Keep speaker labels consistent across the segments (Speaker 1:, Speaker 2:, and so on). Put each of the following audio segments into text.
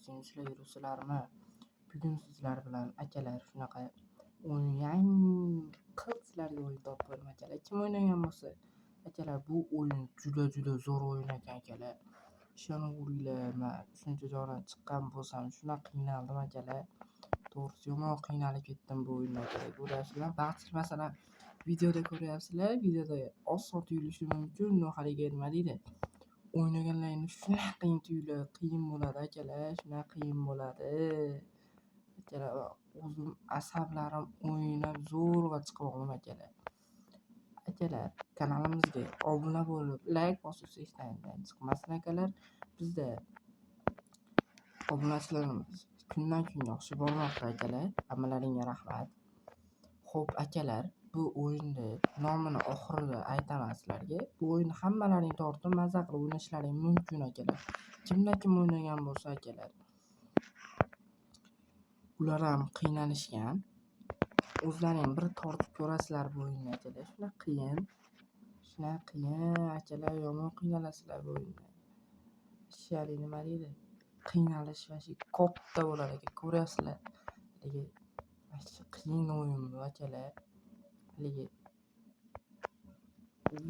Speaker 1: do'sting, sizlar yuribsizlarmi? Bugun sizlar bilan akalar shunaqa o'yin, yangi qilib sizlarga o'yin topib qo'ydim akalar. Kim o'ynagan bo'lsa, akalar, bu o'yin juda-juda zo'r o'yin ekan akalar. Ishonaveringlar, man shuncha joydan chiqqan bo'lsam, shunaqa qiynaldim akalar. To'g'risi yomon qiynalib ketdim bu o'yinda akalar. Ko'ryapsizlar, baxtsiz masalan videoda ko'ryapsizlar, videoda oson tuyulishi mumkin, но haligi nima deydi? O'ynaganlaringda shunaqa qiyin tuyuladi, qiyin bo'ladi akalar, shunaqa qiyin bo'ladi. Akalar, o'zim asablarim o'ynab zo'rg'a chiqib oldim akalar. Akalar, kanalimizga obuna bo'lib, layk bosib esdan chiqmasin akalar. Bizda obunachilarimiz kundan kunga oshib bormoqda akalar. Hammalaringga rahmat. Xo'p akalar, bu o'yinni nomini oxirida aytaman sizlarga. Bu o'yinni hammalaring tortib maza qilib o'ynashlaring mumkin akalar. Kimda kim o'ynagan bo'lsa akalar, ular ham qiynalishgan. O'zlaring ham bir tortib ko'rasizlar bu o'yinni akalar. Shunaqa qiyin. Shunaqa qiyin akalar, yomon qiynalasizlar bu o'yinda. Shali nima deydi? Qiynalish вообще katta bo'ladi aka, ko'ryapsizlar. Haligi вообще qiyin o'yin bu akalar. Haligi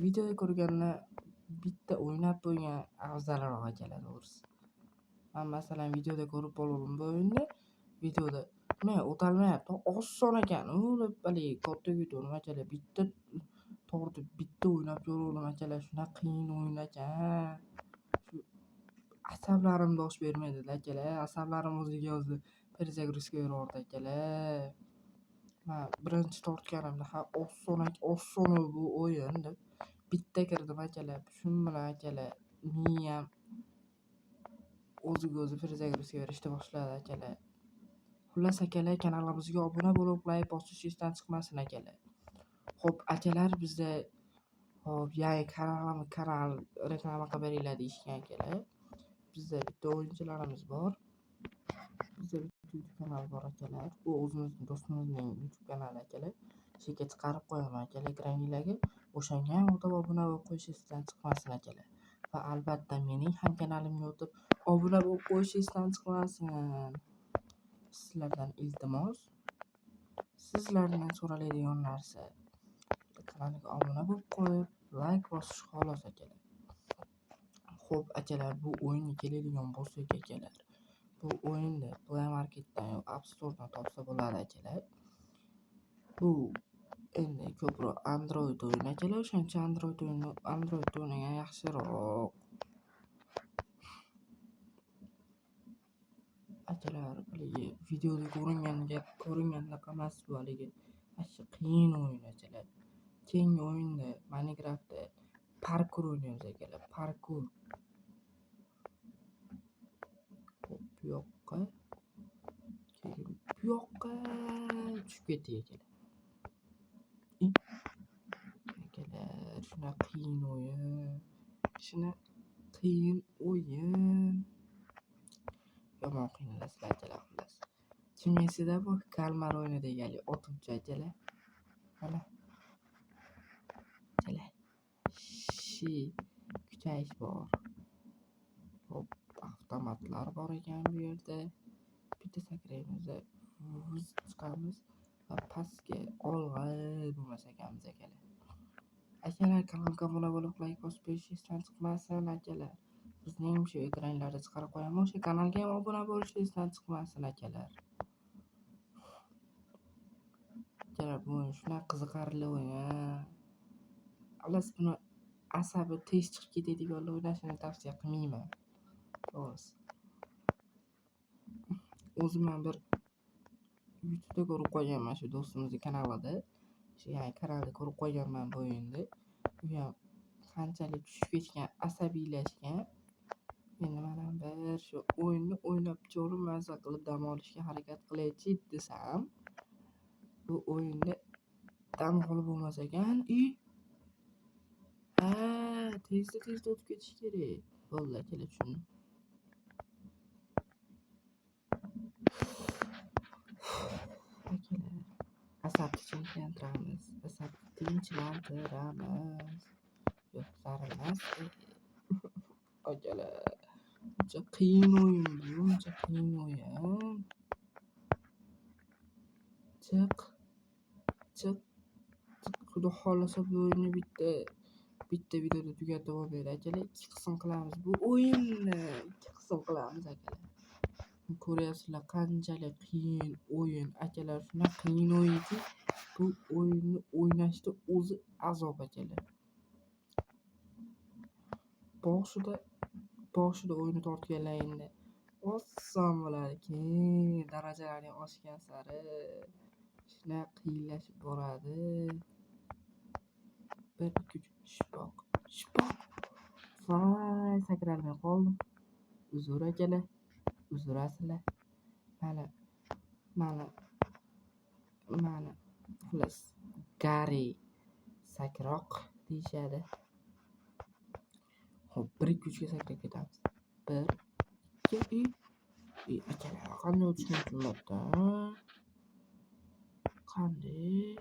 Speaker 1: videoda ko'rganda bitta o'ynab bo'lgan afzalroq akalar, to'g'risi. Man masalan videoda ko'rib qoluvdim bu o'yinni. Videoda nima o'tolmayapti, oson ekan u deb haligi katta yutug'im akalar, bitta tortib bitta o'ynab ko'ruvdim akalar, shunaqa qiyin o'yin ekan. Shu asablarim dosh bermaydi akalar, asablarim o'ziga o'zi перезагрузка beraverdi akalar. Man birinchi tortganimda ha oson oson bu o'yin deb bitta kirdim akalar. Shu bilan akalar miyam o'ziga o'zi перезагрузка berishni boshladi akalar. Xullas akalar, kanalimizga obuna bo'lib, layk bosish esdan chiqmasin akalar. Xo'p akalar, bizda hop yangi kanal reklama qilib beringlar deyishgan akalar. Bizda bitta o'yinchilarimiz bor. Bizda bitta YouTube kanal bor akalar. U o'zimizni do'stimizning YouTube kanali akalar. Shu yerga chiqarib qo'yaman akalar ekraninglarga. O'shanga ham o'tib obuna bo'lib qo'yish esdan chiqmasin akalar. Va albatta mening ham kanalimga o'tib obuna bo'lib qo'yish esdan chiqmasin. Sizlardan iltimos, sizlardan so'raladigan narsa kanalga obuna bo'lib qo'yib, layk bosish xolos akalar. Xo'p akalar, bu o'yinga keladigan bo'lsak akalar, bu o'yinni Play Marketdan yo App Store'dan topsa bo'ladi akalar. Bu endi ko'proq Android o'yini akalar, o'shaning uchun Android o'yini Androidda o'ynagan yaxshiroq. Akalar, haligi videoda ko'ringanga ko'ringandaqa emas bu haligi вообще qiyin o'yin akalar. Keyingi o'yinda Minecraftda parkur o'ynaymiz akalar, parkur. Xo'p, bu yoqqa keyin bu yoqqa tushib ketdik akalar. Akalar, shunaqa qiyin o'yin. Shunaqa qiyin o'yin. Yomon qiynalasizlar akalar, xullas. Kim esida bu kalmar o'yini deganlik otuvchi akalar. Mana. Akalar. Shi kuchayish bor. Hop, avtomatlar bor ekan bu yerda. Bitta sakraymiz, vuz chiqamiz va pastga olg'a bo'lmas ekanmiz akalar. Akalar, kanalga obuna bo'lib, layk bosib qo'yish esdan chiqmasin akalar. Bizning shu ekranlarda chiqarib qo'yaman, o'sha kanalga ham obuna bo'lish esdan chiqmasin akalar. Akalar, bu o'yin shunaqa qiziqarli o'yin. Xullas, buni asabi tez chiqib ketadiganlar o'ynashini tavsiya qilmayman. To'g'risi. O'zim ham bir YouTube'da ko'rib qo'yganman shu do'stimizni kanalida. Shu ya'ni kanalda ko'rib qo'yganman bu o'yinni. U ham qanchalik tushib ketgan, asabiylashgan. Endi man ham bir shu o'yinni o'ynab ko'rib, maza qilib dam olishga harakat qilaychi desam, bu o'yinda dam olib bo'lmas ekan. I ha, tezda-tezda o'tib ketish kerak. Bo'ldi akalar, tushundim. Akalar, asabni tinchlantiramiz, asabni tinchlantiramiz. Yo'q, sarimas. Akalar. Uncha qiyin o'yin bu, uncha qiyin o'yin. Chiq. Chiq. Xudo xohlasa bu o'yinni bitta videoda tugatib olmaydi akalar. 2 qism qilamiz bu o'yinni. 2 qism qilamiz akalar. Ko'ryapsizlar qanchalik qiyin o'yin akalar. Shunaqa qiyin o'yinki, bu o'yinni o'ynashda o'zi azob akalar. Boshida o'yinni tortganlar endi oson bo'ladi. Keyin darajalaring oshgan sari ishlar qiyinlashib boradi. 1 2 3 shpoq, shpoq. Voy, sakralmay qoldim. Uzr akalar, uzr asizlar. Mana mana xullas Gari sakroq deyishadi. Xo'p, 1 2 3 ga sakrab ketamiz. 1 2 3. Akalar, qanday o'tish mumkin bu yerda? Qanday?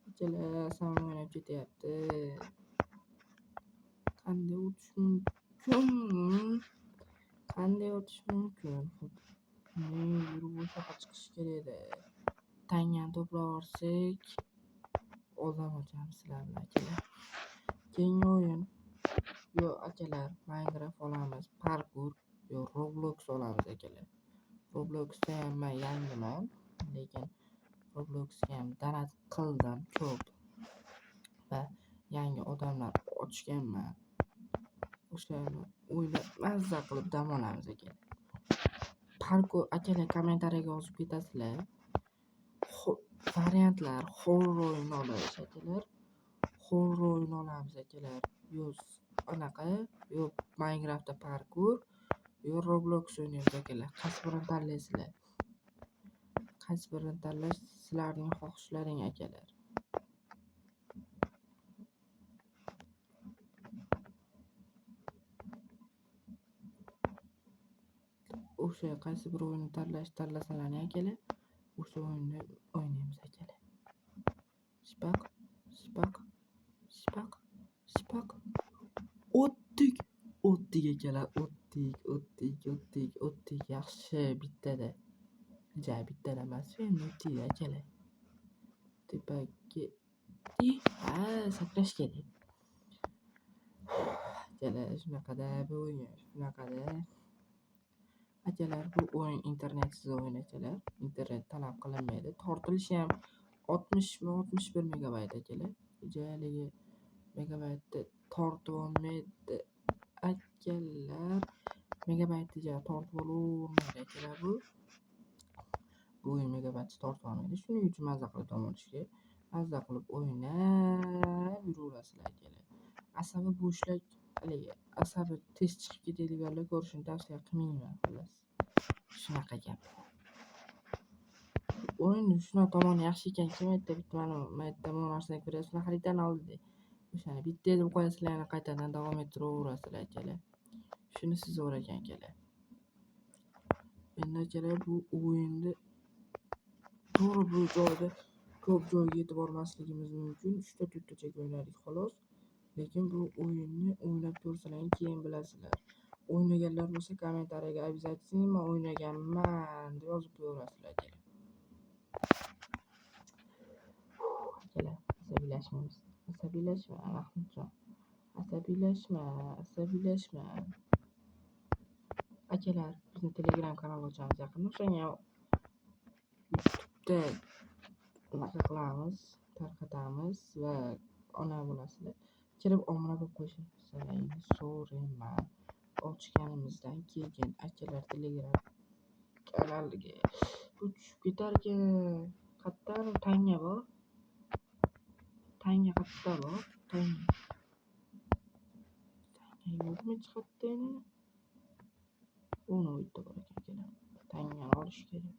Speaker 1: Akalar, samim o'ynab ketyapti. Qanday o'tish mumkin? Qanday o'tish mumkin? Xo'p, yurib o'sha yoqqa chiqish kerak edi. Tangani to'plab olsak, odam ochamiz sizlar bilan akalar. Keyingi o'yin yo akalar Minecraft olamiz, parkour yo Roblox olamiz akalar. Robloxda ham men yangiman, lekin Robloxga ham donat qildim ko'p va yangi odamlar ochganman. O'shani o'ynab mazza qilib dam olamiz akalar. Parkour akalar kommentariyaga yozib ketasizlar. Variantlar horror o'yin olamiz akalar. Horror o'yin olamiz akalar. Yo anaqa, yo Minecraftda parkour, yo Roblox o'ynaymiz akalar. Qaysi birini tanlaysizlar? Qaysi birini tanlash sizlarning xohishlaring akalar. O'sha qaysi bir o'yinni tanlasalaring akalar, o'sha o'yinni o'ynaymiz akalar. Shpaq, shpaq, shpaq, shpaq. O'tdik, o'tdik akalar, o'tdik, o'tdik, o'tdik, o'tdik. Yaxshi, bittada. Ja, bittada emas, endi o'tdik akalar. Tepaga ha, sakrash kerak. Akalar, shunaqada bu o'yin, shunaqada. Akalar, bu o'yin internetsiz o'yin akalar. Internet talab qilinmaydi. Tortilishi ham 60 mi 61 megabayt akalar. Haligi megabaytni tortib olmaydi akalar. Megabaytni tortib olavermaydi akalar bu. Bu o'yin megabaytni tortib olmaydi. Shuning uchun mazza qilib dam olish kerak. Mazza qilib o'ynab yuraverasizlar akalar. Asabi bo'shlik, haligi asabi tez chiqib ketadiganlar ko'rishini tavsiya qilmayman xullas. Shunaqa gap. O'yinni shunaqa tomoni yaxshi ekanki, bu yerda bitta mana bu yerda bu narsani ko'ryapsizlar, xaritani oldida. O'shani bitta deb qo'yasizlar, yana qaytadan davom ettiraverasizlar akalar. Shunisi zo'r ekan akalar. Endi akalar bu o'yinni to'g'ri bu joyda ko'p joyga yetib bormasligimiz mumkin. 3 ta 4 tacha o'ynadik xolos. Lekin bu o'yinni o'ynab ko'rsalaring keyin bilasizlar. O'ynaganlar bo'lsa kommentariyaga обязательно men o'ynaganman deb yozib qo'yaverasizlar akalar. Akalar, asabiylashmaymiz. Asabiylashma, Mahmudjon. Asabiylashma, asabiylashma. Akalar, bizni Telegram kanal ochamiz yaqinda. O'shanga YouTube'da unaqa qilamiz, tarqatamiz va ona bo'lasizlar. Kirib obuna bo'lib qo'yishlaringni so'rayman. Ochganimizdan keyin akalar Telegram kanaliga bu tushib ketarkan. Qayerda tanga bor? Tanga qayerda bor? Tanga. Tanga yo'qmi hech qayerda endi? Uni u yerda bor ekan akalar. Tangani olish kerak.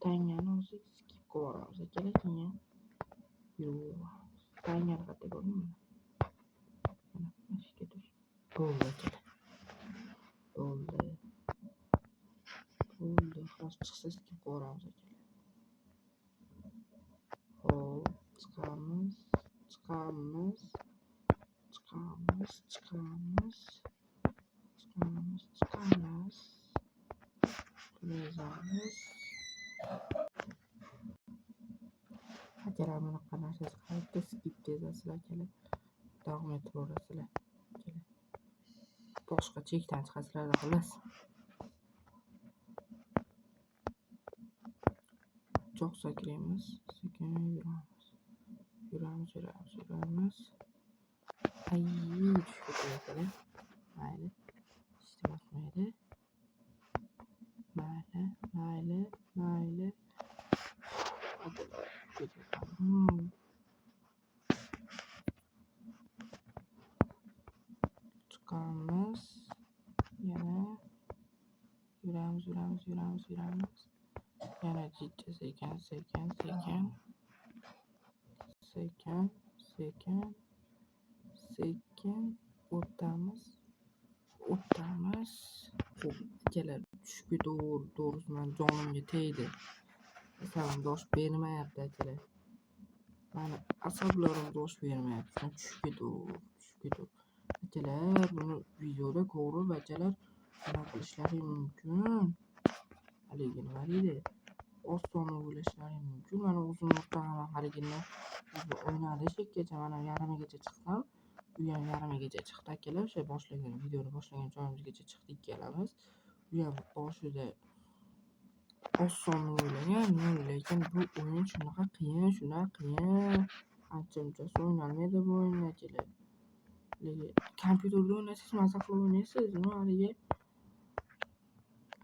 Speaker 1: Tangani olsak skip qilib yuboramiz akalar, keyin yuraveramiz. Tangani qayerda ko'rding? Mana. Mana shu yerga tush. Bo'ldi akalar. Bo'ldi. Bo'ldi. Hozir chiqsa skip qilib yuboramiz akalar. Xo'p, chiqamiz, chiqamiz, chiqamiz, chiqamiz. Buni yozamiz. Akalar, bunaqa narsa chiqaribdi, skip yozasizlar akalar. Davom ettiraverasizlar. Akalar. Boshqa chekdan chiqasizlar xullas. Cho'g' sakraymiz, sekin yuramiz. Yuramiz, yuramiz, yuramiz. Ay, tushib ketdi akalar. Mayli. Hech nima qilmaydi. Mayli, mayli, mayli. Chiqamiz. Yana yuramiz, yuramiz, yuramiz, yuramiz. Yana jiddiy sekin, sekin, sekin. Sekin, sekin, sekin o'tamiz. O'tamiz. Xo'p, akalar, tushib ketaverdi, to'g'risi mani jonimga tegdi. Asabim dosh bermayapti akalar. Mani asablarim dosh bermayapti. Tushib ketaverdi, tushib ketaverdi. Akalar, buni videoda ko'rib akalar nima qilishlari mumkin. Haligi nima deydi? Oson o'ylashlari mumkin. Mana o'zim o'rtog'im haligini o'ynadi shu yergacha, mana yarmigacha chiqdim. U ham yarmigacha chiqdi akalar. O'sha boshlagan videoni boshlagan joyimizgacha chiqdi ikkalamiz. U ham boshida oson o'ylagan, lekin bu o'yin shunaqa qiyin, shunaqa qiyin. Ancha-munchasi o'ynalmaydi bu o'yinni akalar. Lekin kompyuterda o'ynasangiz maza qilib o'ynaysiz, nima haligi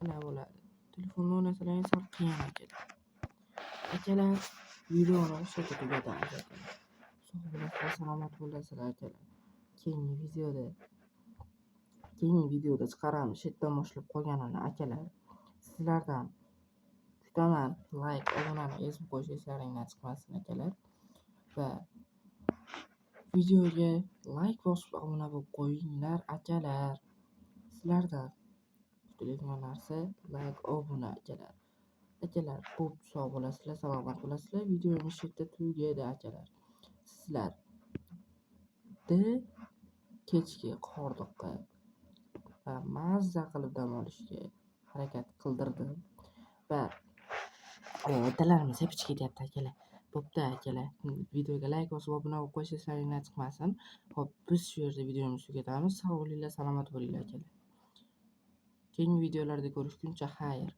Speaker 1: nima bo'ladi. Telefonda o'ynasalaringiz sal qiyin akalar. Akalar, videoni o'sha yerda tugatamiz akalar. Sog' bo'lasizlar, salomat bo'lasizlar akalar. Keyingi videoda chiqaramiz shu yerdan boshlab qolganini akalar. Sizlardan kutaman layk, obunani ezib qo'yish eslaringdan chiqmasin akalar. Va videoga layk bosib obuna bo'lib qo'yinglar akalar. Sizlardan kutiladigan narsa layk, obuna akalar. Akalar, bo'pti, sog' bo'lasizlar, salomat bo'lasizlar. Videomiz shu yerda tugadi akalar. Sizlar kechki hordiqqa va mazza qilib dam olishga harakat qildirdim. Va ertalarimiz sepich ketyapti akalar. Bo'pti akalar. Videoga layk bosib obuna bo'lib qo'yish eslaringdan chiqmasin. Xo'p, biz shu yerda videomizni tugatamiz. Sog' bo'linglar, salomat bo'linglar akalar. Keyingi videolarda ko'rishguncha xayr.